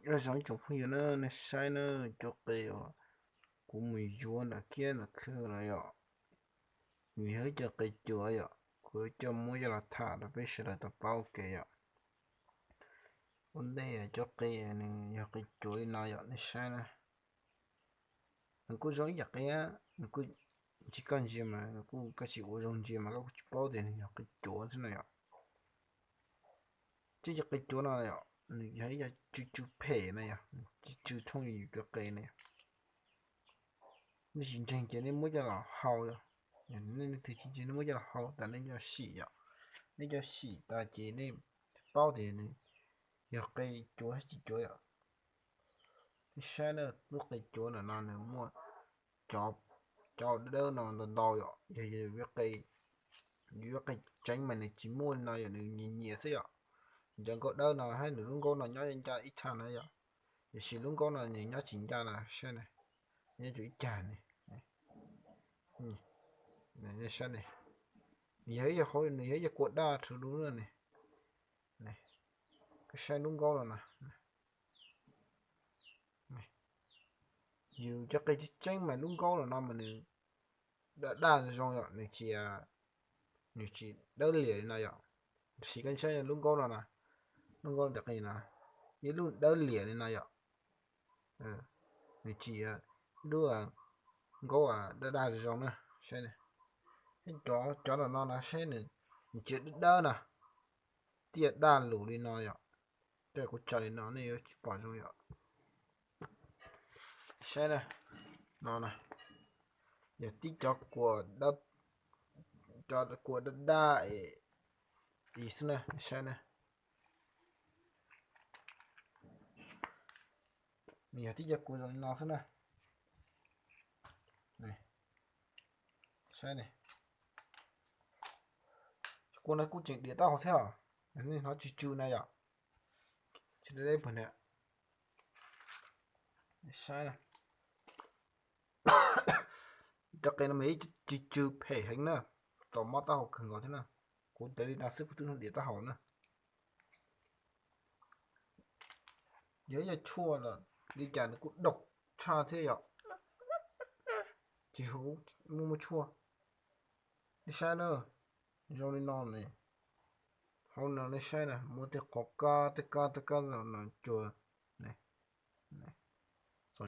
Nyob zoo ib tsoom phooj ywg na, nej saib na, cov qe uas kuv mus yuav nram kiab nram khw los yom, nws yog ib co qe cuav yom, kuv coj muab coj los tham rau peb sawv daws tau paub ua ke yom. Ua ntej cov qe nws yog qe cuav li no yom, nej saib na. Nws kuj zoo ib yam qe, nws kuj, tsis koj ntsia mas nws kuj, koj tsis ua zoo ntsia mas koj kuj tsis paub tias nws yog qe cuav xwb no yom. Tib cov qe cuav no yom, nws yog ib co tsw tsw phem na yom, tsw tsw thooj yus cov qe na yom. Nej tsis ntseeg ces nej muab coj los hau yom. Nej leej twg tsis ntseeg nej muab coj los hau tas nej nco sim yom. Nej nco sim tas ces nej paub tias nws yog qe cuav tsis cuav yom. Nej saib na, lub qe cuav ntawm no nws muaj cov, cov dawb dawb no ntau ntau yom, yog yus yuav qe tseeb mas nws tsis muaj li no yom, nws nyias nyias xwb yom. Cov nkauj dawb no thiab nws lub nkaub no nyob ncaj ib txha na yom, tiam sis lub nkaub no nws nyob tsis ncaj no, saib na, nyob rau ib cag ne, saib ne, nws yog ib co kua daj rhuav lub ne. Koj saib lub nkaub no na. Yus cov qe tseeb tseeb mas lub nkaub los no mas nws daj daj zoo yom, nws tsis, nws tsis dawb liam li no yom. Tiam sis koj saib lub nkaub no na, lub nkaub ntawm qe no, ib lub dawb liam li no yom. Nws tsis, lub nkaub daj daj zoo na, saib na. Cov, cov no no na saib nws, nws tsis dawb dawb na, tiaj daj lus li no yom. Tej kuv tso li no nej yuav tsis pom zoo yom. Saib na, no na, yog tib cov kua, cov kua daj daj es xwb na, saib na. Nws yog tib cov kua zoo li no xwb na. Saib ne, kua no kuj tseem diam taub hau thiab os. Nej hnov tsw tsw na yom. Saib, cov qe no mas ib tsw tsw phem heev na, txaus mob taub hau kawg nkaus thiab na. Kuv ntev li no xwb kuv twb hnov diam taub hau na. Yog ib yam tshuaj los li cas nws kuj daum tshaj thiab yom. Tsis muaj, muaj tshuaj. Nej saib na, zoo li no ne, hauv no nej saib na, muaj tej qhov kab tej kab tej kab no cuag ne.